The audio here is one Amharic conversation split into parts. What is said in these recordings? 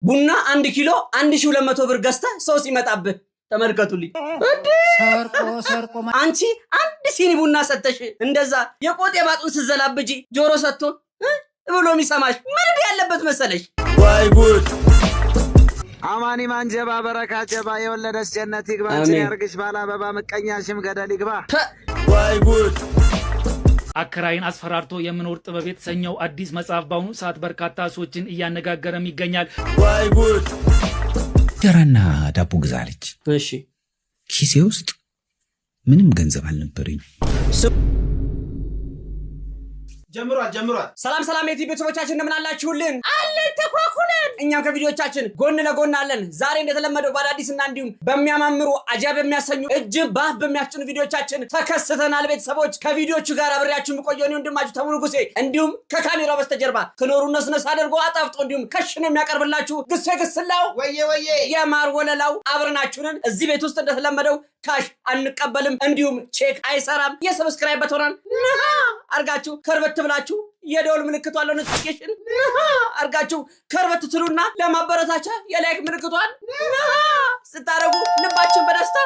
ቡና 1 ኪሎ 1200 ብር ገዝተህ ሰው ሲመጣብህ ተመልከቱልኝ። ሰርቆ ሰርቆ አንቺ አንድ ሲኒ ቡና ሰተሽ እንደዛ የቆጤ ባጡን ስዘላብጂ ጆሮ ሰጥቶ እ ብሎ የሚሰማሽ ምን እንዲህ ያለበት መሰለሽ? ወይ ጉድ! አማኒ ማንጀባ በረካ ጀባ፣ የወለደች ጀነት ይግባ፣ አንቺን አሜን። ያርግሽ ባለ አበባ፣ ምቀኛሽም ገደል ይግባ። ወይ ጉድ! አከራይን አስፈራርቶ የመኖር ጥበብ የተሰኘው አዲስ መጽሐፍ በአሁኑ ሰዓት በርካታ ሰዎችን እያነጋገረም ይገኛል። ወይ ጉድ! እንጀራና ዳቦ ግዛ አለች። ኪሴ ውስጥ ምንም ገንዘብ አልነበረኝ። ጀምሯል ጀምሯል። ሰላም ሰላም፣ የቲ ቤተሰቦቻችን እንደምን አላችሁልን? አለን ተኳኩለን። እኛም ከቪዲዮቻችን ጎን ለጎን አለን። ዛሬ እንደተለመደው በአዳዲስና እንዲሁም በሚያማምሩ፣ አጃብ የሚያሰኙ፣ እጅ ባፍ በሚያስጭኑ ቪዲዮቻችን ተከስተናል። ቤተሰቦች፣ ከቪዲዮቹ ጋር አብሬያችሁ የምቆየው እኔ ወንድማችሁ ተሙ ንጉሴ፣ እንዲሁም ከካሜራው በስተጀርባ ክኖሩ ነስነስ አድርጎ አጣፍጦ እንዲሁም ከሽኖ የሚያቀርብላችሁ ግሴ ግስላው ወየ ወየ! የማር ወለላው አብረናችሁንን። እዚህ ቤት ውስጥ እንደተለመደው cash አንቀበልም፣ እንዲሁም ቼክ አይሰራም። የ subscribe button ኗን ነካ አርጋችሁ ከርበት ብላችሁ የደወል ምልክቷን ለ notification ነካ አርጋችሁ ከርበት ትሉና ለማበረታቻ የ like ምልክቷን ነካ ስታደርጉ ልባችን በደስታ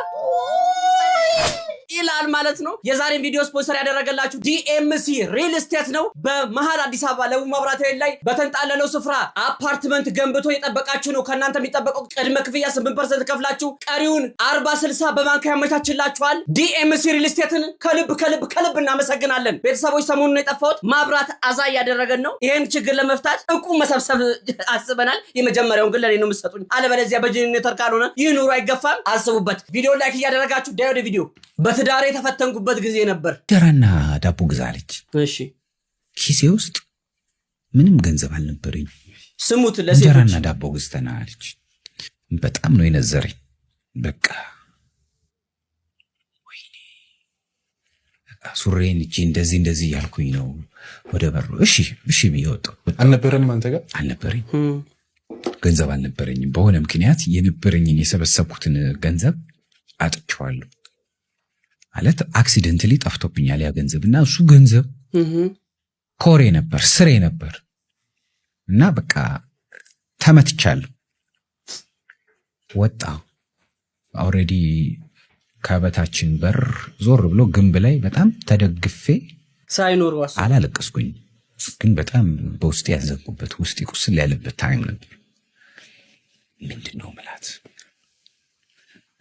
ይላል ማለት ነው። የዛሬን ቪዲዮ ስፖንሰር ያደረገላችሁ ዲኤምሲ ሪል ስቴት ነው። በመሀል አዲስ አበባ ለቡ መብራት ኃይል ላይ በተንጣለለው ስፍራ አፓርትመንት ገንብቶ የጠበቃችሁ ነው። ከእናንተ የሚጠበቀው ቅድመ ክፍያ 8% ከፍላችሁ ቀሪውን 40/60 በባንክ ያመቻችላችኋል። ዲኤምሲ ሪል ስቴትን ከልብ ከልብ ከልብ እናመሰግናለን። ቤተሰቦች፣ ሰሞኑን የጠፋሁት ማብራት አዛ እያደረገን ነው። ይህን ችግር ለመፍታት እቁብ መሰብሰብ አስበናል። የመጀመሪያውን ግን ለእኔ ነው የምትሰጡኝ። አለበለዚያ በጄኔሬተር ካልሆነ ይህ ኑሮ አይገፋም። አስቡበት። ቪዲዮ like እያደረጋችሁ ዳይ ወደ ቪዲዮ። በትዳሬ የተፈተንኩበት ጊዜ ነበር። እንጀራና ዳቦ ግዛ አለች። ኪሴ ውስጥ ምንም ገንዘብ አልነበረኝ። ስሙት ለሴቶች። እንጀራና ዳቦ ገዝተና አለች። በጣም ነው የነዘረኝ። በቃ ወይኔ፣ በቃ ሱሬን እጄ እንደዚህ እንደዚህ እያልኩኝ ነው ወደ በሩ። እሺ እሺ ብዬ ወጣሁ። አልነበረንም አንተ ጋር? አልነበረኝ፣ ገንዘብ አልነበረኝም። በሆነ ምክንያት የነበረኝን የሰበሰብኩትን ገንዘብ አጥቼዋለሁ። ማለት accidentally ጠፍቶብኛል ያ ገንዘብ። እና እሱ ገንዘብ ኮሬ ነበር፣ ስሬ ነበር እና በቃ ተመትቻለሁ። ወጣ already ከበታችን በር ዞር ብሎ ግንብ ላይ በጣም ተደግፌ ሳይኖር ዋስ አላለቀስኩኝ፣ ግን በጣም በውስጤ ያዘንኩበት፣ ውስጤ ቁስል ያለበት time ነበር። ምንድን ነው ምላት?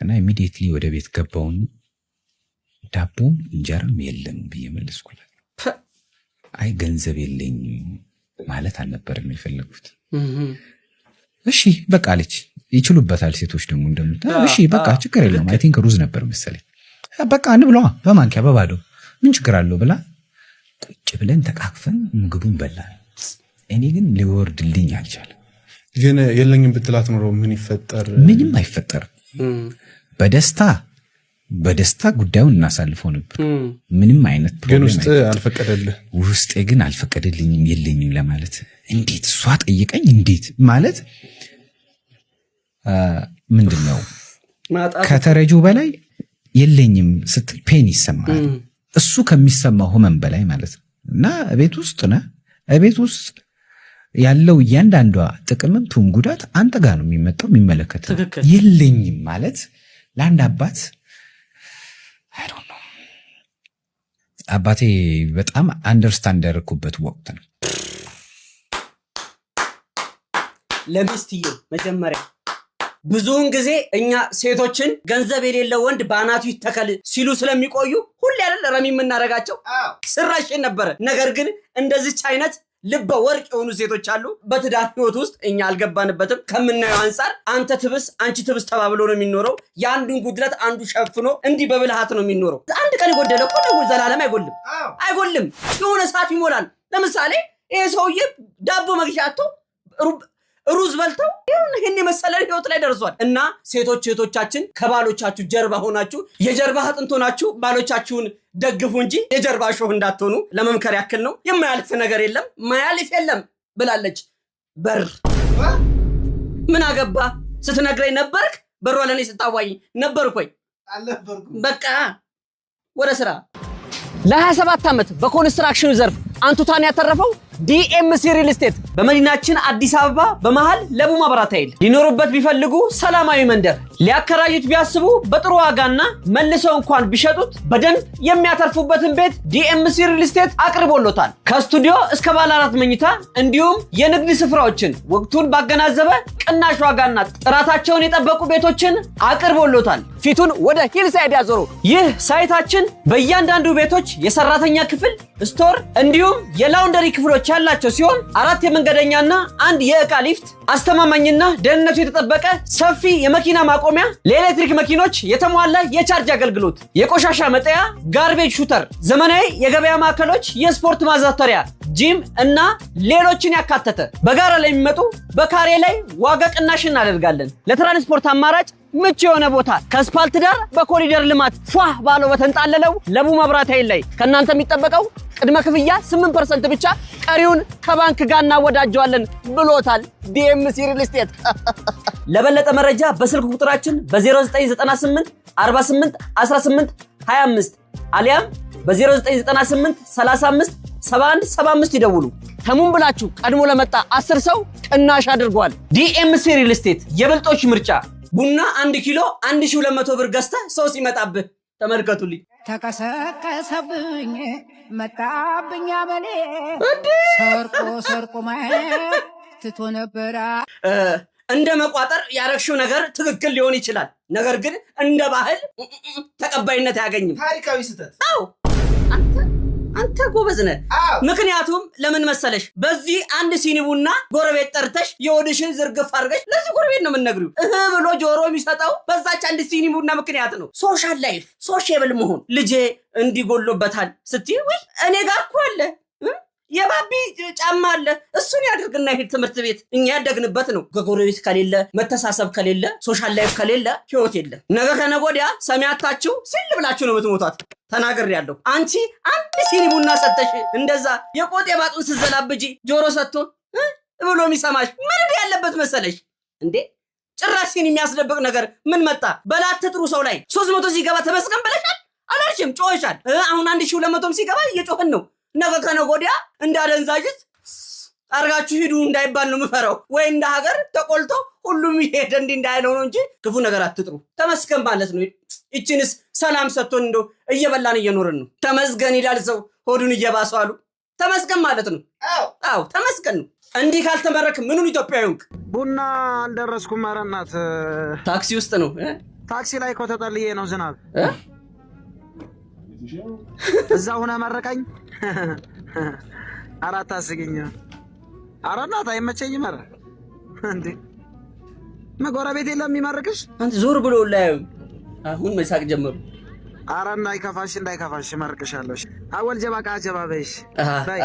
እና immediately ወደ ቤት ገባውን ዳቦም እንጀራም የለም ብዬ መለስኩላት። አይ ገንዘብ የለኝም ማለት አልነበረም የፈለጉት። እሺ በቃ አለች። ይችሉበታል ሴቶች ደግሞ እንደምታ። እሺ በቃ ችግር የለውም። I think ሩዝ ነበር መሰለኝ። በቃ እንብለዋ በማንኪያ በባዶ፣ ምን ችግር አለው ብላ ቁጭ ብለን ተቃቅፈን ምግቡን በላን። እኔ ግን ሊወርድልኝ አልቻለም። ግን የለኝም ብትላት ኖሮ ምን ይፈጠር? ምንም አይፈጠርም። በደስታ በደስታ ጉዳዩን እናሳልፈው ነበር። ምንም አይነት ግን problem ውስጥ አይፈጠርም። አልፈቀደልህ። ውስጤ ግን አልፈቀደልኝም። የለኝም ለማለት እንዴት፣ እሷ ጠይቀኝ እንዴት ማለት ምንድን ነው? ማጣት። ከተረጂው በላይ የለኝም ስትል pain ይሰማል። እሱ ከሚሰማው ህመም በላይ ማለት ነው። እና ቤት ውስጥ ነህ፣ ቤት ውስጥ ያለው እያንዳንዷ ጥቅምም ትሁን ጉዳት አንተ ጋር ነው የሚመጣው፣ የሚመለከት። የለኝም ማለት ለአንድ አባት I don't know። አባቴ በጣም understand ያደረግኩበት ወቅት ነው። ለሚስትየው መጀመሪያ። ብዙውን ጊዜ እኛ ሴቶችን ገንዘብ የሌለው ወንድ በአናቱ ይተከል ሲሉ ስለሚቆዩ ሁሌ አይደል ረሚ የምናደርጋቸው፣ ስራሽን ነበረ። ነገር ግን እንደዚች አይነት ልበ ወርቅ የሆኑ ሴቶች አሉ። በትዳር ህይወት ውስጥ እኛ አልገባንበትም። ከምናየው አንጻር አንተ ትብስ አንቺ ትብስ ተባብሎ ነው የሚኖረው። የአንዱን ጉድለት አንዱ ሸፍኖ እንዲህ በብልሃት ነው የሚኖረው። አንድ ቀን የጎደለ እኮ ዘላለም አይጎልም፣ አይጎልም። የሆነ ሰዓት ይሞላል። ለምሳሌ ይሄ ሰውዬ ዳቦ መግዣ አጥቶ ሩዝ በልተው ይህን የመሰለ ህይወት ላይ ደርሷል። እና ሴቶች እህቶቻችን፣ ከባሎቻችሁ ጀርባ ሆናችሁ፣ የጀርባ አጥንት ሆናችሁ ባሎቻችሁን ደግፉ እንጂ የጀርባ እሾህ እንዳትሆኑ ለመምከር ያክል ነው። የማያልፍ ነገር የለም፣ ማያልፍ የለም ብላለች። በር ምን አገባ ስትነግረኝ ነበርክ? በሯ ለእኔ ስታዋይ ነበርክ ወይ? በቃ ወደ ስራ። ለ27 ዓመት በኮንስትራክሽኑ ዘርፍ አንቱታን ያተረፈው ዲኤምሲ ሪል ስቴት በመዲናችን አዲስ አበባ በመሃል ለቡ መብራት ኃይል ሊኖሩበት ቢፈልጉ ሰላማዊ መንደር፣ ሊያከራዩት ቢያስቡ በጥሩ ዋጋና መልሰው እንኳን ቢሸጡት በደንብ የሚያተርፉበትን ቤት ዲኤምሲ ሪል ስቴት አቅርቦሎታል። ከስቱዲዮ እስከ ባለ አራት መኝታ እንዲሁም የንግድ ስፍራዎችን ወቅቱን ባገናዘበ ቅናሽ ዋጋና ጥራታቸውን የጠበቁ ቤቶችን አቅርቦሎታል። ፊቱን ወደ ሂልሳይድ ያዞሩ። ይህ site ኣችን በእያንዳንዱ ቤቶች የሰራተኛ ክፍል፣ store እንዲሁም የ laundry ክፍሎች ያላቸው ሲሆን አራት የመንገደኛና አንድ የዕቃ ሊፍት፣ አስተማማኝና ደህንነቱ የተጠበቀ ሰፊ የመኪና ማቆሚያ፣ ለኤሌክትሪክ መኪኖች የተሟላ የቻርጅ አገልግሎት፣ የቆሻሻ መጣያ፣ garbage shooter፣ ዘመናዊ የገበያ ማዕከሎች፣ የስፖርት ማዘውተሪያ፣ ጂም እና ሌሎችን ያካተተ በጋራ ለሚመጡ በካሬ ላይ ዋጋ ቅናሽ እናደርጋለን። ለትራንስፖርት አማራጭ ምቹ የሆነ ቦታ ከአስፓልት ዳር በኮሪደር ልማት ፏ ባለው በተንጣለለው ለቡ መብራት ኃይል ላይ ከእናንተ የሚጠበቀው ቅድመ ክፍያ 8% ብቻ፣ ቀሪውን ከባንክ ጋር እናወዳጀዋለን ብሎታል ዲኤምሲ ሪል ስቴት። ለበለጠ መረጃ በስልክ ቁጥራችን በ0998 48 18 25 አሊያም በ0998 35 71 75 ይደውሉ። ተሙን ብላችሁ ቀድሞ ለመጣ 10 ሰው ቅናሽ አድርጓል። ዲኤምሲ ሪል ስቴት የብልጦች ምርጫ። ቡና 1 ኪሎ 1200 ብር ገዝተህ ሰው ሲመጣብህ ተመልከቱልኝ። ተቀሰቀሰብኝ መጣብኝ አመሌ፣ ሰርቆ ሰርቆ ማየት ትቶ ነበረ። እንደ መቋጠር ያረግሽው ነገር ትክክል ሊሆን ይችላል። ነገር ግን እንደ ባህል ተቀባይነት አያገኝም። ታሪካዊ ስህተት። አዎ፣ አንተ ጎበዝ ነህ። ምክንያቱም ለምን መሰለሽ፣ በዚህ አንድ ሲኒ ቡና ጎረቤት ጠርተሽ የሆድሽን ዝርግፍ አድርገሽ ለዚህ ጎረቤት ነው የምንነግሪው። እህ ብሎ ጆሮ የሚሰጠው በዛች አንድ ሲኒ ቡና ምክንያት ነው። Social life፣ sociable መሆን፣ ልጄ እንዲጎሎበታል ስትይ ውይ እኔ ጋር እኮ አለ የባቢ ጫማ አለ፣ እሱን ያድርግና ይሄድ ትምህርት ቤት። እኛ ያደግንበት ነው። ከጎረቤት ከሌለ፣ መተሳሰብ ከሌለ፣ social life ከሌለ ህይወት የለም። ነገ ከነገ ወዲያ ሰሚ አጥታችሁ ሲል ብላችሁ ነው የምትሞቷት። ተናግሬያለሁ። አንቺ አንድ ሲኒ ቡና ሰተሽ እንደዛ የቆጤ ባጡን ስትዘላብጂ ጆሮ ሰጥቶ ብሎ የሚሰማሽ ምን ያለበት መሰለሽ እንዴ? ጭራሽ ሲኒ የሚያስደብቅ ነገር ምን መጣ? በላት ጥሩ ሰው ላይ 300 ሲገባ ተመስገን ብለሻል አላልሽም? ጮኸሻል። አሁን 1200ም ሲገባ እየጮህን ነው። ነገ ከነገ ወዲያ እንደ አደንዛዥ ዕፅ አርጋችሁ ሂዱ እንዳይባል ነው የምፈራው። ወይ እንደ ሀገር ተቆልቶ ሁሉም ይሄደ እንዲህ እንዳይለው ነው እንጂ ክፉ ነገር አትጥሩ። ተመስገን ማለት ነው። ይችንስ ሰላም ሰጥቶን እንደው እየበላን እየኖርን ነው። ተመስገን ይላል ሰው ሆዱን እየባሰው አሉ። ተመስገን ማለት ነው። አዎ፣ ተመስገን ነው። እንዲህ ካልተመረክ ምኑን ኢትዮጵያዊ ሆንክ? ቡና አልደረስኩም። ኧረ እናት። ታክሲ ውስጥ ነው እ? ታክሲ ላይ እኮ ተጠልዬ ነው ዝናብ። እ? እዛ ሁነ መረቀኝ። ኧረ አታስቂኝ። ኧረ እናት አይመቸኝም። ኧረ እንዴ ጎረቤት የለም የሚመርቅሽ? አንተ ዞር ብሎ ላይ አሁን መሳቅ ጀመሩ። ኧረ እንዳይከፋሽ እንዳይከፋሽ እመርቅሻለሁ። አወል ጀባ ቃ ጀባ በይሽ በይ።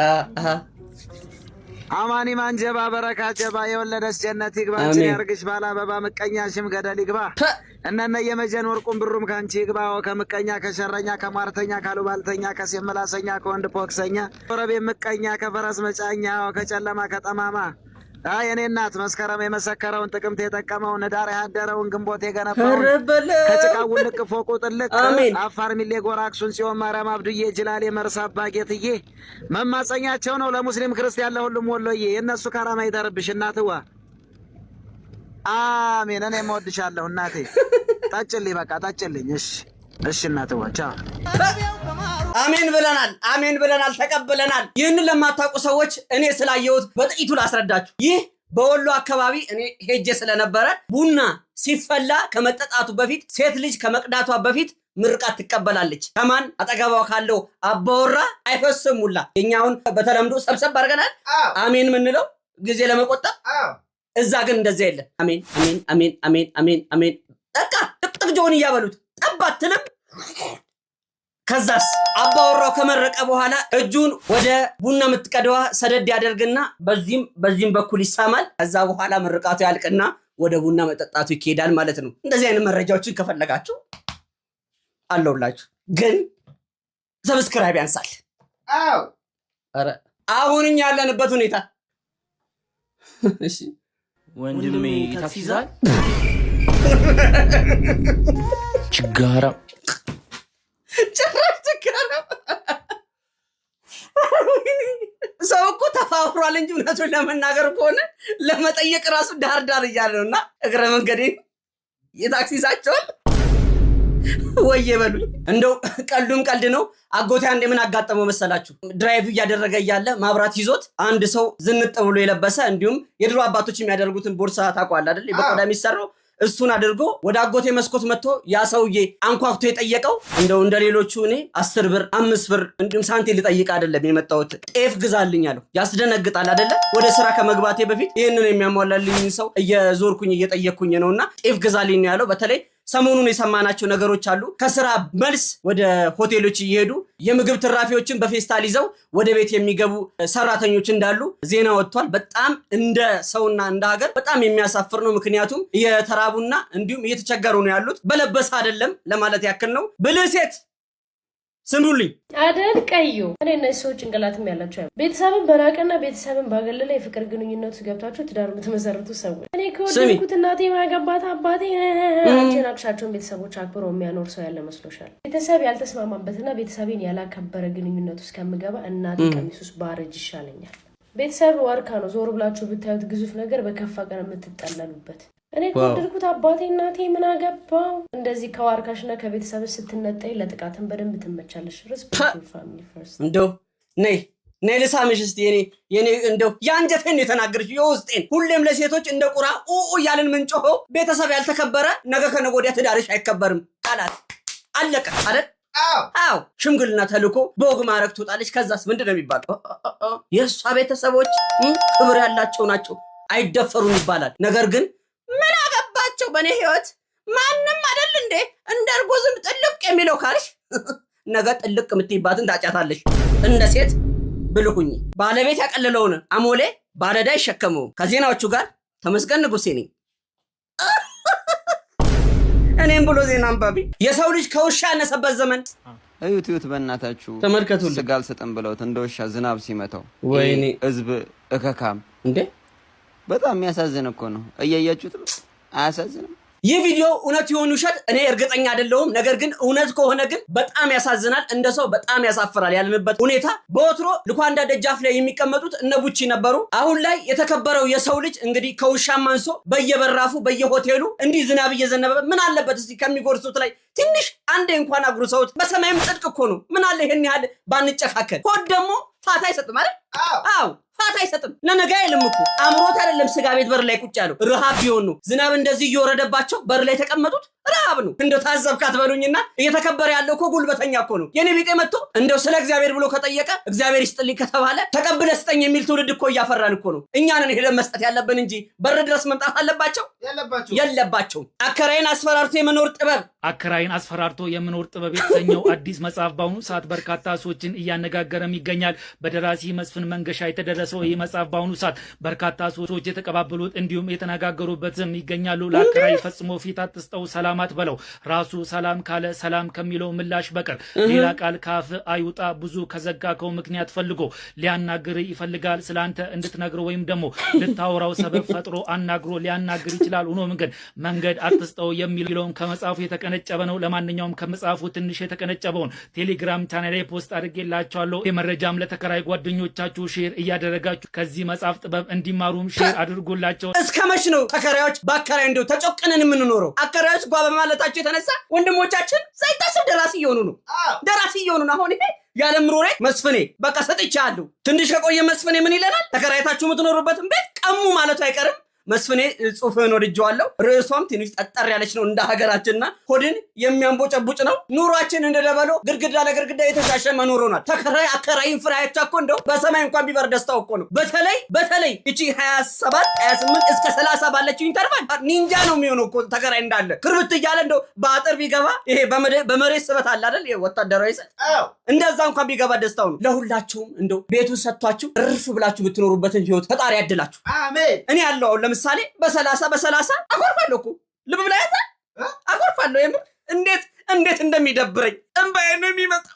አማኒ ማንጀባ በረካ ጀባ የወለደች ጀነት ይግባ። አንቺን ያርግሽ ባለ አበባ ምቀኛሽም ገደል ይግባ። እነነ የመጀን ወርቁም ብሩም ከአንቺ ይግባ። ከምቀኛ ከሸረኛ ከሟርተኛ ካሉባልተኛ ከሴመላሰኛ ከወንድ ፖክሰኛ ጎረቤት ምቀኛ ከፈረስ መጫኛ ከጨለማ ከጠማማ። አይ የኔ እናት፣ መስከረም የመሰከረውን፣ ጥቅምት የጠቀመውን፣ ህዳር ያደረውን፣ ግንቦት የገነባውን፣ ከጭቃው ውልቅ ፎቁ ጥልቅ፣ አፋር ሚሌ ጎራ አክሱም ጽዮን ማርያም አብዱዬ ጅላሌ መርሳ አባ ጌትዬ መማፀኛቸው ነው ለሙስሊም ክርስቲያን ለሁሉም ወሎዬ። የእነሱ ካራማ ይደርብሽ እናትዋ። አሜን። እኔም እወድሻለሁ እናቴ። ጠጭልኝ፣ በቃ ጠጭልኝ። እሺ እሺ እናትዋ፣ ቻው። አሜን ብለናል። አሜን ብለናል። ተቀብለናል። ይህንን ለማታውቁ ሰዎች እኔ ስላየሁት በጥቂቱ ላስረዳችሁ። ይህ በወሎ አካባቢ እኔ ሄጄ ስለነበረ ቡና ሲፈላ ከመጠጣቱ በፊት ሴት ልጅ ከመቅዳቷ በፊት ምርቃት ትቀበላለች። ከማን? አጠገቧ ካለው አባወራ አይፈስም ሁላ። የኛውን በተለምዶ ሰብሰብ አድርገናል አሜን የምንለው ጊዜ ለመቆጠብ። እዛ ግን እንደዚያ የለም። አሜን አሜን አሜን አሜን አሜን አሜን። በቃ ጥቅጥቅ ጆን እያበሉት ጠብ አትልም። ከዛስ አባወራው ከመረቀ በኋላ እጁን ወደ ቡና የምትቀደዋ ሰደድ ያደርግና በዚህም በዚህም በኩል ይሳማል። ከዛ በኋላ ምርቃቱ ያልቅና ወደ ቡና መጠጣቱ ይካሄዳል ማለት ነው። እንደዚህ አይነት መረጃዎችን ከፈለጋችሁ አለውላችሁ። ግን subscribe ያንሳል። ኧረ አሁን እኛ ያለንበት ሁኔታ እሺ። ወንድሜ ታክሲ ይዛል? ችጋራ። ጭራሽ ችጋራ። አፍሯል እንጂ እውነቱን ለመናገር ከሆነ ለመጠየቅ ራሱ ዳር ዳር እያለ ነው። እና እግረ መንገዴ የታክሲ ይዛቸዋል ወይ በሉኝ። እንደው ቀልዱም ቀልድ ነው። አጎቴ አንዴ ምን አጋጠመው መሰላችሁ? Drive እያደረገ እያለ ማብራት ይዞት አንድ ሰው ዝንጥ ብሎ የለበሰ፣ እንዲሁም የድሮ አባቶች የሚያደርጉትን ቦርሳ ታውቀዋለህ አይደል? በቆዳ የሚሰራው፣ እሱን አድርጎ ወደ አጎቴ መስኮት መጥቶ ያ ሰውዬ አንኳኩቶ የጠየቀው፣ እንደው እንደ ሌሎቹ እኔ 10 ብር፣ 5 ብር እንዲሁም ሳንቲም ልጠይቅ አይደለም የመጣሁት፣ ጤፍ ግዛልኝ አለው። ያስደነግጣል አይደለ? ወደ ስራ ከመግባቴ በፊት ይህንን የሚያሟላልኝ ሰው እየዞርኩኝ እየጠየቅኩኝ ነው እና ጤፍ ግዛልኝ ነው ያለው። በተለይ ሰሞኑን የሰማናቸው ነገሮች አሉ። ከስራ መልስ ወደ ሆቴሎች እየሄዱ የምግብ ትራፊዎችን በፌስታል ይዘው ወደ ቤት የሚገቡ ሰራተኞች እንዳሉ ዜና ወጥቷል። በጣም እንደ ሰውና እንደ ሀገር በጣም የሚያሳፍር ነው። ምክንያቱም እየተራቡና እንዲሁም እየተቸገሩ ነው ያሉት። በለበሰ አይደለም ለማለት ያክል ነው። ብልህ ሴት ስሙልኝ። አደል ቀዩ፣ እኔ እነዚህ ሰዎች ጭንቅላትም ያላቸው ቤተሰብን በናቀና ቤተሰብን ባገለለ የፍቅር ግንኙነት ውስጥ ገብታችሁ ትዳር የምትመሰርቱ ሰዎች፣ እኔ ከወደድኩት እናቴ ማገባት አባቴ፣ አንቺ የናቅሻቸውን ቤተሰቦች አክብሮ የሚያኖር ሰው ያለ መስሎሻል? ቤተሰብ ያልተስማማበትና ቤተሰቤን ያላከበረ ግንኙነት ውስጥ ከምገባ እናቴ ቀሚስ ውስጥ ባረጅ ይሻለኛል። ቤተሰብ ዋርካ ነው። ዞር ብላችሁ ብታዩት ግዙፍ ነገር፣ በከፋ ቀን የምትጠለሉበት። እኔ ከወደድኩት አባቴ እናቴ ምን አገባው? እንደዚህ ከዋርካሽና ከቤተሰብ ስትነጠይ ለጥቃትን በደንብ ትመቻለሽ። Respect family first። እንደው ነይ ነይ ልሳምሽ እስቲ፣ የኔ እንደው የአንጀቴን የተናገረች፣ የውስጤን። ሁሌም ለሴቶች እንደ ቁራ ኡኡ እያልን ምንጮኸው ቤተሰብ ያልተከበረ ነገ ከነገ ወዲያ ትዳርሽ አይከበርም። ቃላት አለቀ አይደል? አዎ፣ ሽምግልና ተልኮ በወግ ማዕረግ ትወጣለች። ከዛስ ምንድን ነው የሚባለው? የእሷ ቤተሰቦች ክብር ያላቸው ናቸው፣ አይደፈሩም ይባላል። ነገር ግን ምን አገባቸው በእኔ ህይወት፣ ማንም አይደል እንዴ እንደ እርጎ ዝም ጥልቅ የሚለው ካልሽ ነገ ጥልቅ የምትይባትን ታጫታለሽ። እንደ ሴት ብልሁኝ። ባለቤት ያቀለለውን አሞሌ ባለዕዳ አይሸከመውም። ከዜናዎቹ ጋር ተመስገን ንጉሴ ነኝ። እኔም ብሎ ዜና አንባቢ የሰው ልጅ ከውሻ ያነሰበት ዘመን። እዩት እዩት፣ በእናታችሁ። ተመልከቱልኝ። ስጋ አልሰጥም ብለውት እንደ ውሻ ዝናብ ሲመታው። ወይኔ። ህዝብ እከካም። እንዴ! በጣም የሚያሳዝን እኮ ነው። እያያችሁት አያሳዝንም? ይህ ቪዲዮ እውነት ይሁን ውሸት እኔ እርግጠኛ አይደለሁም። ነገር ግን እውነት ከሆነ ግን በጣም ያሳዝናል፣ እንደ ሰው በጣም ያሳፍራል። ያለንበት ሁኔታ፣ በወትሮ ልኳንዳ ደጃፍ ላይ የሚቀመጡት እነ ቡቺ ነበሩ። አሁን ላይ የተከበረው የሰው ልጅ እንግዲህ ከውሻም አንሶ በየበራፉ በየሆቴሉ እንዲህ ዝናብ እየዘነበ፣ ምን አለበት እስቲ ከሚጎርሱት ላይ ትንሽ አንዴ እንኳን አጉርሰውት። በሰማይም ጽድቅ እኮ ነው። ምን አለ ይህን ያህል ባንጨካከል። ሆድ ደግሞ ፋታ አይሰጥም አይደል? አዎ፣ ፋታ አይሰጥም። ለነገ አይልም እኮ፣ አምሮት አይደለም ስጋ ቤት በር ላይ ቁጭ ያለው፣ ረሃብ ቢሆን ነው። ዝናብ እንደዚህ እየወረደባቸው በር ላይ የተቀመጡት ረሃብ ነው። እንደው ታዘብካት በሉኝና እየተከበረ ያለው እኮ ጉልበተኛ እኮ ነው። የኔ ቢጤ መጥቶ እንደው ስለ እግዚአብሔር ብሎ ከጠየቀ እግዚአብሔር ይስጥልኝ ከተባለ ተቀብለ ስጠኝ የሚል ትውልድ እኮ እያፈራን እኮ ነው። እኛንን ሄደን መስጠት ያለብን እንጂ በር ድረስ መምጣት አለባቸው የለባቸውም። አከራይን አስፈራርቶ የመኖር ጥበብ። አከራይን አስፈራርቶ የመኖር ጥበብ የተሰኘው አዲስ መጽሐፍ በአሁኑ ሰዓት በርካታ ሰዎችን እያነጋገረም ይገኛል። በደራሲ መስፍን መንገሻ የተደረሰው ይህ መጽሐፍ በአሁኑ ሰዓት በርካታ ሰዎች የተቀባበሉት እንዲሁም የተነጋገሩበትም ይገኛሉ። ለአከራይ ፈጽሞ ፊት አትስጠው፣ ሰላም አትበለው። ራሱ ሰላም ካለ ሰላም ከሚለው ምላሽ በቀር ሌላ ቃል ካፍ አይውጣ። ብዙ ከዘጋከው ምክንያት ፈልጎ ሊያናግር ይፈልጋል። ስለአንተ እንድትነግረው ወይም ደግሞ ልታወራው ሰበብ ፈጥሮ አናግሮ ሊያናግር ይችላል። ሆኖም ግን መንገድ አትስጠው የሚለውን ከመጽሐፉ የተቀነጨበ ነው። ለማንኛውም ከመጽሐፉ ትንሽ የተቀነጨበውን ቴሌግራም ቻናል ላይ post አድርጌላችኋለሁ። የመረጃም ለተከራይ ጓደኞቻችሁ share እያደረጋችሁ ከዚህ መጽሐፍ ጥበብ እንዲማሩም share አድርጉላቸው። እስከ መች ነው ተከራዮች በአከራይ እንደው ተጨቅነን የምንኖረው? አከራዮች ጓ በማለታቸው የተነሳ ወንድሞቻችን ሳይታሰብ ደራሲ እየሆኑ ነው። ደራሲ እየሆኑ ነው። አሁን ይሄ ያለም ሮሬት መስፍኔ በቃ ሰጥቻለሁ። ትንሽ ከቆየ መስፍኔ ምን ይለናል? ተከራይታችሁ የምትኖሩበትን ቤት ቀሙ ማለቱ አይቀርም። መስፍኔ ጽሁፍህን ወድጄዋለሁ። ርዕሷም ትንሽ ጠጠር ያለች ነው፣ እንደ ሀገራችንና ሆድን የሚያንቦጨቡጭ ነው። ኑሯችን እንደ ደበሎ ግድግዳ ለግድግዳ የተሻሸ መኖር ሆኗል። ተከራይ አከራይን ፍራቻ እኮ እንደው በሰማይ እንኳን ቢበር ደስታው እኮ ነው። በተለይ በተለይ እቺ 27፣ 28 እስከ 30 ባለችው interval ኒንጃ ነው የሚሆነው እኮ። ተከራይ እንዳለ ክርብት እያለ እንደው በአጥር ቢገባ፣ ይሄ በመሬት ስበት አለ አይደል? ወታደራዊ ስበት፣ እንደዛ እንኳን ቢገባ ደስታው ነው። ለሁላችሁም እንደው ቤቱን ሰጥቷችሁ እርፍ ብላችሁ የምትኖሩበትን ህይወት ፈጣሪ ያድላችሁ። አሜን። እኔ ያለው አሁን ለምሳሌ በ30 በ30 አኮርፋለሁ እኮ፣ ልብ ብላ ያዘ፣ አኮርፋለሁ። የምር እንዴት እንዴት እንደሚደብረኝ፣ እንባዬ ነው የሚመጣው።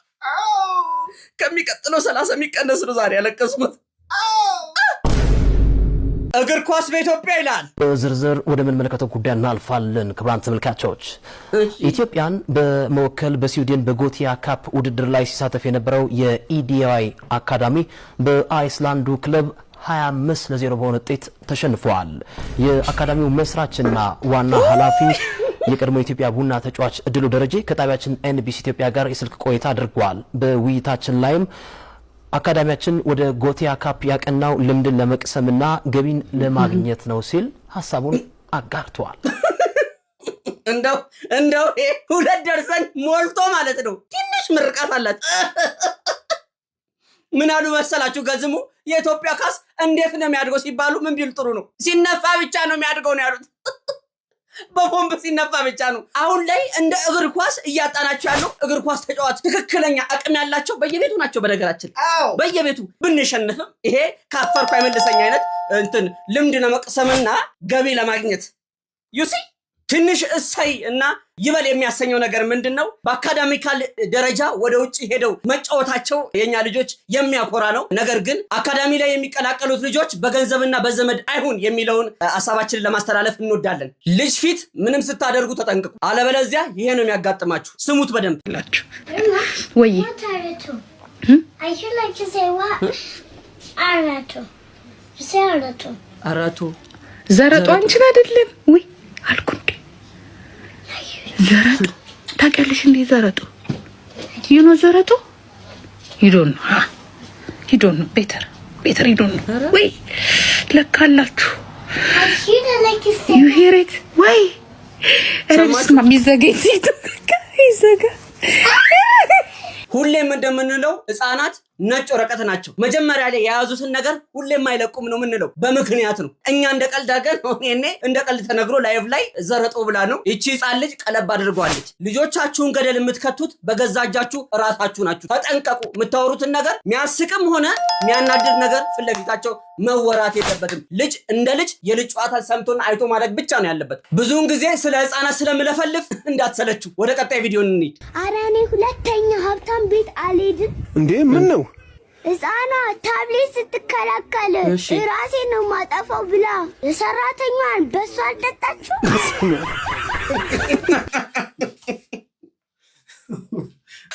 ከሚቀጥለው 30 የሚቀነስ ነው ዛሬ ያለቀስኩት። እግር ኳስ በኢትዮጵያ ይላል። በዝርዝር ወደምንመለከተው ጉዳይ እናልፋለን። ክቡራን ተመልካቾች፣ ኢትዮጵያን በመወከል በስዊድን በጎቲያ ካፕ ውድድር ላይ ሲሳተፍ የነበረው የኢዲአይ አካዳሚ በአይስላንዱ ክለብ 25-0 በሆነ ውጤት ተሸንፈዋል። የአካዳሚው መስራችና ዋና ኃላፊ የቀድሞ የኢትዮጵያ ቡና ተጫዋች እድሉ ደረጀ ከጣቢያችን ኤንቢሲ ኢትዮጵያ ጋር የስልክ ቆይታ አድርጓል። በውይይታችን ላይም አካዳሚያችን ወደ ጎቲያ ካፕ ያቀናው ልምድን ለመቅሰምና ገቢን ለማግኘት ነው ሲል ሀሳቡን አጋርተዋል። እንደው ይሄ 2 ደርዘን ሞልቶ ማለት ነው። ትንሽ ምርቃት አላት። ምን አሉ መሰላችሁ? ገዝሙ የኢትዮጵያ ኳስ እንዴት ነው የሚያድገው ሲባሉ ምን ቢሉ ጥሩ ነው? ሲነፋ ብቻ ነው የሚያድገው ነው ያሉት። በቦምብ ሲነፋ ብቻ ነው። አሁን ላይ እንደ እግር ኳስ እያጣናቸው ያለው እግር ኳስ ተጫዋች ትክክለኛ አቅም ያላቸው በየቤቱ ናቸው። በነገራችን በየቤቱ ብንሸንፍም ይሄ ካፈርኩ አይመልሰኝ አይነት እንትን ልምድ ለመቅሰምና ገቢ ለማግኘት you see ትንሽ እሰይ እና ይበል የሚያሰኘው ነገር ምንድን ነው? በ academical ደረጃ ወደ ውጭ ሄደው መጫወታቸው የኛ ልጆች የሚያኮራ ነው። ነገር ግን አካዳሚ ላይ የሚቀላቀሉት ልጆች በገንዘብና በዘመድ አይሁን የሚለውን ሀሳባችንን ለማስተላለፍ እንወዳለን። ልጅ ፊት ምንም ስታደርጉ ተጠንቅቁ፣ አለበለዚያ ይሄ ነው የሚያጋጥማችሁ። ስሙት በደንብ። ወይ What አረቱ? I hear like you say what? አረቱ. You say አረቱ. አራቱ። ዘረጡ አንቺን አይደለም ወይ አልኩ እንዴ? ዘረጡ ታውቂያለሽ እንዴ? ዘረጡ፣ you know ዘረጡ? You don't know, you don't know better, better you don't know። ወይ ለካ አላችሁ። I hear like you say You hear it ወይ? ኧረ በስመ አብ፣ ይዘጋ ይዘጋ። ሁሌም እንደምንለው ህፃናት ነጭ ወረቀት ናቸው። መጀመሪያ ላይ የያዙትን ነገር ሁሌም አይለቁም ነው የምንለው፣ በምክንያት ነው። እኛ እንደ ቀልድ አድርገን እኔ እንደ ቀልድ ተነግሮ live ላይ ዘረጦ ብላ ነው ይቺ ህፃን ልጅ ቀለብ አድርገዋለች። ልጆቻችሁን ገደል የምትከቱት በገዛ እጃችሁ እራሳችሁ ናችሁ። ተጠንቀቁ። የምታወሩትን ነገር የሚያስቅም ሆነ የሚያናድድ ነገር ፊት ለፊታቸው መወራት የለበትም። ልጅ እንደ ልጅ የልጅ ጨዋታ ሰምቶና አይቶ ማድረግ ብቻ ነው ያለበት። ብዙውን ጊዜ ስለ ህፃናት ስለምለፈልፍ እንዳትሰለችሁ። ወደ ቀጣይ ቪዲዮ እንሂድ። ኧረ እኔ ሁለተኛ ሀብታም ቤት አልሄድም። እንዴ፣ ምን ነው? ህፃኗ ታብሌት ስትከላከል ራሴ ነው ማጠፋው ብላ የሰራተኛዋን በሷ አልጠጣችው።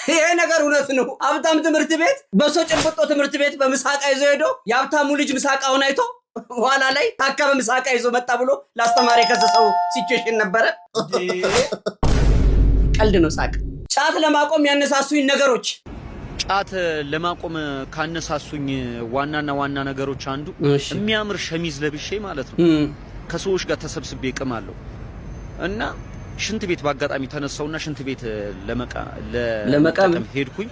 ይሄ ነገር እውነት ነው። ሀብታም ትምህርት ቤት በሰው ጭንብጦ ትምህርት ቤት በምሳቃ ይዞ ሄዶ የሀብታሙ ልጅ ምሳቃውን አይቶ ኋላ ላይ ታካ በምሳቃ ይዞ መጣ ብሎ ለአስተማሪ የከሰሰው situation ነበረ። ቀልድ ነው ሳቅ። ጫት ለማቆም ያነሳሱኝ ነገሮች። ጫት ለማቆም ካነሳሱኝ ዋናና ዋና ነገሮች አንዱ የሚያምር ሸሚዝ ለብሼ ማለት ነው ከሰዎች ጋር ተሰብስቤ እቅማለሁ እና ሽንት ቤት በአጋጣሚ ተነሳውና ሽንት ቤት ለመቃም? ለመጠቀም ሄድኩኝ።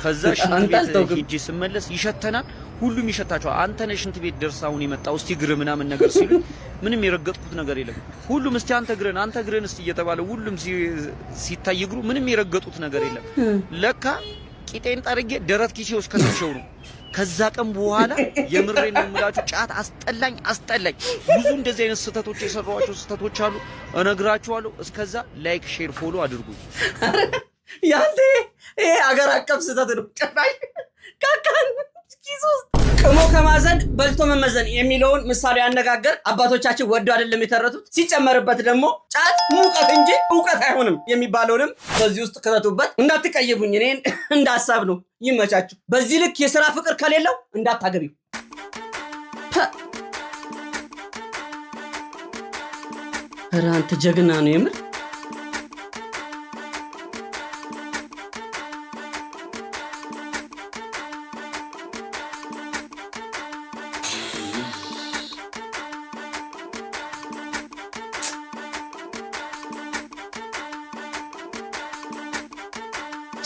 ከዛ ሽንት አንተ ቤት አልተውክም። ሄጄ ስመለስ ይሸተናል፣ ሁሉም ይሸታቸዋል። አንተ ነህ ሽንት ቤት ደርሰህ አሁን የመጣው፣ እስቲ እግር ምናምን ነገር ሲሉ ምንም የረገጥኩት ነገር የለም። ሁሉም እስቲ አንተ እግርህን፣ አንተ እግርህን እስቲ እየተባለ ሁሉም ሲታይ እግሩ ምንም የረገጡት ነገር የለም። ለካ ቂጤን ጠርጌ ደረት ኪሴ ውስጥ ከትቼው ነው። ከዛ ቀን በኋላ የምሬን ነው የምላችሁ ጫት አስጠላኝ አስጠላኝ። ብዙ እንደዚህ አይነት ስህተቶች የሰራኋቸው ስህተቶች አሉ፣ እነግራችኋለሁ። እስከዛ like፣ share፣ follow አድርጉ። ያንተ ይሄ አገር አቀፍ ስህተት ነው። ጭራሽ ካካን ኪስ ውስጥ ቅሞ ከማዘን በልቶ መመዘን የሚለውን ምሳሌ አነጋገር አባቶቻችን ወዶ አይደለም የተረቱት። ሲጨመርበት ደግሞ ጫት ሙቀት እንጂ እውቀት አይሆንም የሚባለውንም በዚህ ውስጥ ክተቱበት። እንዳትቀይሙኝ፣ እኔን እንደ ሀሳብ ነው። ይመቻችሁ። በዚህ ልክ የስራ ፍቅር ከሌለው እንዳታገቢው። ኧረ አንተ ጀግና ነው የምር።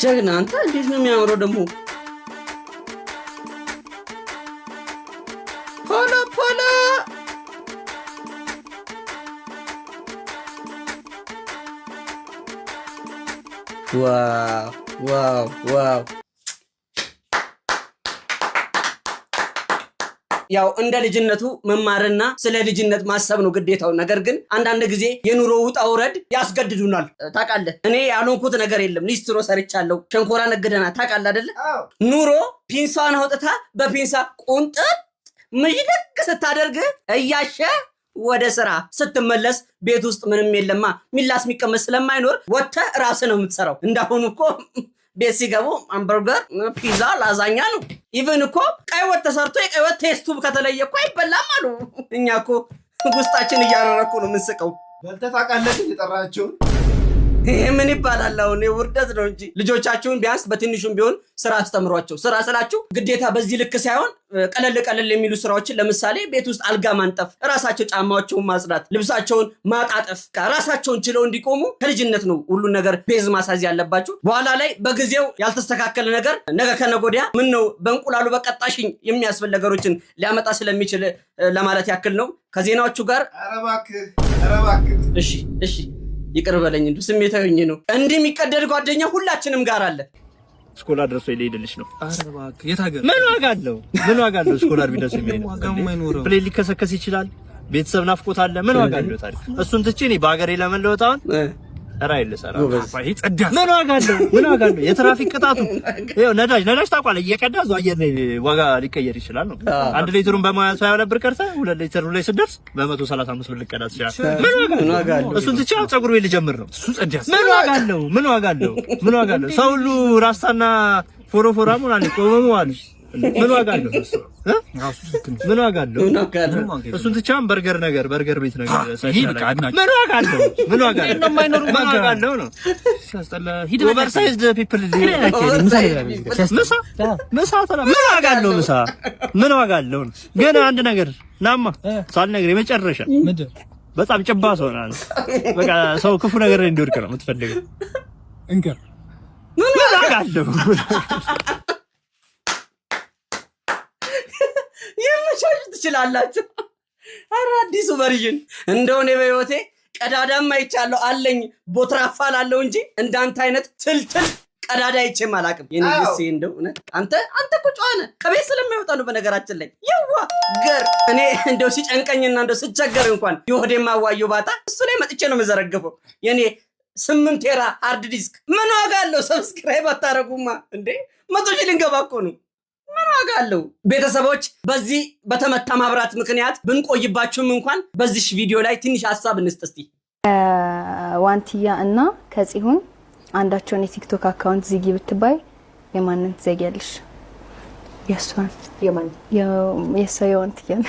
ጀግና አንተ። እንዴት ነው የሚያምረው ደግሞ። ፖሎ ፖሎ። Wow, wow, wow! ያው እንደ ልጅነቱ መማርና ስለ ልጅነት ማሰብ ነው ግዴታው። ነገር ግን አንዳንድ ጊዜ የኑሮ ውጣ ውረድ ያስገድዱናል። ታውቃለህ፣ እኔ ያልሆንኩት ነገር የለም። ሊስትሮ ሰርቻለሁ፣ ሸንኮራ ነግደናል። ታውቃለህ አይደለ? ኑሮ ፒንሳን አውጥታ በፒንሳ ቁንጥጥ ምዥድቅ ስታደርግ እያሸ ወደ ስራ ስትመለስ ቤት ውስጥ ምንም የለማ፣ ሚላስ የሚቀመስ ስለማይኖር ወጥተህ ራስህ ነው የምትሰራው። እንዳሁኑ እኮ ቤት ሲገቡ ሃምበርገር፣ ፒዛ፣ ላዛኛ ነው። Even እኮ ቀይ ወጥ ተሰርቶ የቀይ ወጥ taste ኡ ከተለየ እኮ አይበላም አሉ። እኛ እኮ ውስጣችን እያረረኩ ነው የምንስቀው። በልተህ ታውቃለህ ግን የጠራቸውን? ይሄ ምን ይባላል አሁን? ውርደት ነው እንጂ። ልጆቻችሁን ቢያንስ በትንሹም ቢሆን ስራ አስተምሯቸው። ስራ ስላችሁ ግዴታ በዚህ ልክ ሳይሆን ቀለል ቀለል የሚሉ ስራዎችን፣ ለምሳሌ ቤት ውስጥ አልጋ ማንጠፍ፣ ራሳቸው ጫማቸውን ማጽዳት፣ ልብሳቸውን ማጣጠፍ፣ ራሳቸውን ችለው እንዲቆሙ ከልጅነት ነው ሁሉን ነገር base ማስያዝ ያለባችሁ። በኋላ ላይ በጊዜው ያልተስተካከለ ነገር ነገ ከነገ ወዲያ ምን ነው በእንቁላሉ በቀጣሽኝ የሚያስብል ነገሮችን ሊያመጣ ስለሚችል ለማለት ያክል ነው። ከዜናዎቹ ጋር ኧረ እባክህ፣ ኧረ እባክህ። እሺ፣ ይቅር በለኝ፣ እንዲሁ ስሜታዊ ሆኜ ነው። እንዲህ የሚቀደድ ጓደኛ ሁላችንም ጋር አለ። Scholar ደርሶ ሊሄድልሽ ነው። የት ሀገር? ምን ዋጋ አለው? ምን ዋጋ አለው? Scholar ቢደርስ የሚሄድ ዋጋም አይኖረውም። Plane ሊከሰከስ ይችላል። ቤተሰብ ናፍቆት አለ። ምን ዋጋ አለው ታዲያ? እሱን ትቼ እኔ በሀገሬ ለመለወጥ አሁን ራይል ልሰራ ነው። ምን ዋጋ አለው? ምን ዋጋ አለው? የትራፊክ ቅጣቱ ይኸው ነዳጅ ታውቃለህ፣ እየቀዳ እዛው አየር ላይ ዋጋ ሊቀየር ይችላል ነው። 1 ሊትሩን በ122 ብር ቀርተህ 2 ሊትሩ ላይ ስትደርስ በ135 ብር ልቀዳ ትችላለህ። ምን ዋጋ አለው? እሱን ትቼ አሁን ፀጉር ቤት ልጀምር ነው። ምን ዋጋ አለው? ምን ዋጋ አለው? ምን ዋጋ አለው? ሰው ሁሉ ራስታና ፎሮፎራም ሆናል፣ ቆመሙ አለ። ምን ዋጋ አለው? እ? ምን ዋጋ አለው? እሱን ትቼ አሁን በርገር ነገር በርገር ቤት ነገር ምን ዋጋ አለው? ምን ዋጋ አለው? ምን ዋጋ አለው ነው? Oversized people ምሳ ምሳ ተላ ምን ዋጋ አለው? ምሳ ምን ዋጋ አለው ነው? ግን አንድ ነገር ናማ ሳልነግርህ የመጨረሻ በጣም ጭባ ሰው ነህ። በቃ ሰው ክፉ ነገር ላይ እንዲወድቅ ነው የምትፈልገው። እንከር። ምን ዋጋ አለው? የመቻችሁ ትችላላችሁ። ኧረ አዲሱ version እንደሆነ በህይወቴ ቀዳዳም አይቻለሁ አለኝ ቦትራፋ ላለው እንጂ እንዳንተ አይነት ትልትል ቀዳዳ አይቼም አላውቅም። የኔ ግሴ እንደው እውነት አንተ እኮ ጨዋ ነህ። ከቤት ስለማይወጣ ነው። በነገራችን ላይ የዋ ገር እኔ እንደው ሲጨንቀኝና እንደው ስቸገር እንኳን የሆዴ ማዋየው ባጣ እሱ ላይ መጥቼ ነው የምዘረግፈው። የኔ 8 tera hard disk ምን ዋጋ አለው? Subscribe አታረጉማ እንዴ? 100,000 ልንገባ እኮ ነው። ምን ዋጋ አለው? ቤተሰቦች፣ በዚህ በተመታ ማብራት ምክንያት ብንቆይባችሁም እንኳን በዚህ ቪዲዮ ላይ ትንሽ ሀሳብ እንስጥ እስቲ። ዋንትያ እና ከጽሁን አንዳቸውን የቲክቶክ account ዝጊ ብትባይ የማንን ትዘጊያለሽ? የእሷን። የማን? የእሷ የዋንትያን።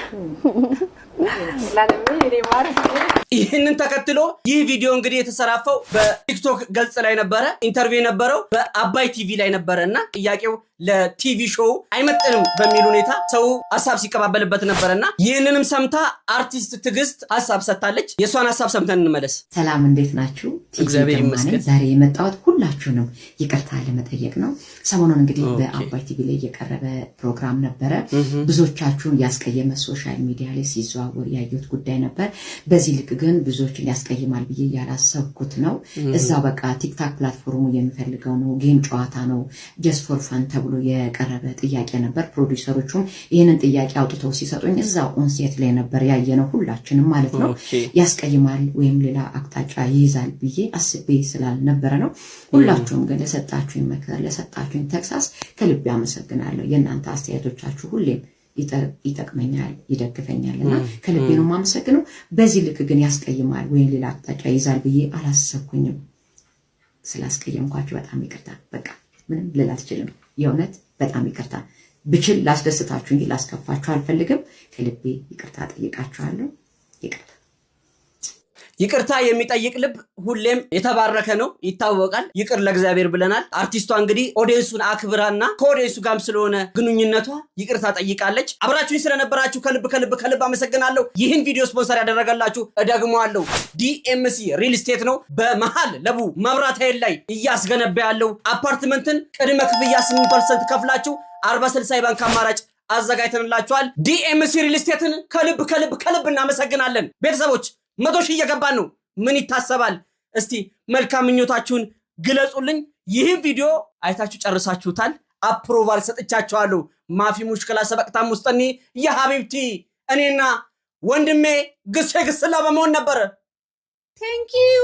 ይህንን ተከትሎ ይህ ቪዲዮ እንግዲህ የተሰራፈው በቲክቶክ ገጽ ላይ ነበረ። Interview የነበረው በአባይ ቲቪ ላይ ነበረ እና ጥያቄው ለ TV show አይመጥንም በሚል ሁኔታ ሰው ሀሳብ ሲቀባበልበት ነበረ እና ይህንንም ሰምታ አርቲስት ትዕግስት ሀሳብ ሰጥታለች። የእሷን ሀሳብ ሰምተን እንመለስ። ሰላም፣ እንዴት ናችሁ? ቲጂ እግዚአብሔር ግርማ ነኝ። ይመስገን። ዛሬ የመጣሁት ሁላችሁንም ይቅርታ ለመጠየቅ ነው። ሰሞኑን እንግዲህ በአባይ ቲቪ ላይ የቀረበ ፕሮግራም ነበረ። ብዙዎቻችሁን ያስቀየመ social media ላይ ሲዘዋወር ያየሁት ጉዳይ ነበር። በዚህ ልክ ግን ብዙዎችን ያስቀይማል ብዬ ያላሰብኩት ነው። እዛው በቃ ቲክታክ platform ኡ የሚፈልገው ነው፣ game ጨዋታ ነው፣ just for fun ተብሎ የቀረበ ጥያቄ ነበር። ፕሮዲውሰሮቹም ይህንን ጥያቄ አውጥተው ሲሰጡኝ እዛው on set ላይ ነበር ያየነው ሁላችንም ማለት ነው። ያስቀይማል ወይም ሌላ አቅጣጫ ይይዛል ብዬ አስቤ ስላልነበረ ነው። ሁላችሁም ግን ለሰጣችሁኝ ምክር፣ ለሰጣችሁኝ ተግሳጽ ከልቤ አመሰግናለሁ። የእናንተ አስተያየቶቻችሁ ሁሌም ይጠቅመኛል፣ ይደግፈኛል እና ከልቤ ነው የማመሰግነው። በዚህ ልክ ግን ያስቀይማል ወይም ሌላ አቅጣጫ ይይዛል ብዬ አላሰብኩኝም። ስላስቀየምኳችሁ በጣም ይቅርታ። በቃ ምንም ልል አልችልም። የእውነት በጣም ይቅርታ። ብችል ላስደስታችሁ እንጂ ላስከፋችሁ አልፈልግም። ከልቤ ይቅርታ ጠይቃችኋለሁ። ይቅርታ። ይቅርታ የሚጠይቅ ልብ ሁሌም የተባረከ ነው፣ ይታወቃል። ይቅር ለእግዚአብሔር ብለናል። አርቲስቷ እንግዲህ audience ኡን አክብራና ከ audience ኡ ጋርም ስለሆነ ግንኙነቷ ይቅርታ ጠይቃለች። አብራችሁኝ ስለነበራችሁ ከልብ ከልብ ከልብ አመሰግናለሁ። ይህን ቪዲዮ ስፖንሰር ያደረገላችሁ እደግመዋለሁ፣ ዲኤምሲ ሪል ስቴት ነው። በመሀል ለቡ መብራት ኃይል ላይ እያስገነባ ያለው አፓርትመንትን ቅድመ ክፍያ 8% ከፍላችሁ 40/60 የባንክ አማራጭ አዘጋጅተንላችኋል። ዲኤምሲ ሪል ስቴትን ከልብ ከልብ ከልብ እናመሰግናለን። ቤተሰቦች፣ 100,000 እየገባን ነው። ምን ይታሰባል? እስቲ መልካም ምኞታችሁን ግለጹልኝ። ይህን ቪዲዮ አይታችሁ ጨርሳችሁታል። Approval ሰጥቻችኋለሁ። مافي مشكلة ሰበቅታ ሙስጠኒ يا حبيبتي እኔና ወንድሜ ግሴ ግስላ በመሆን ነበረ። Thank you.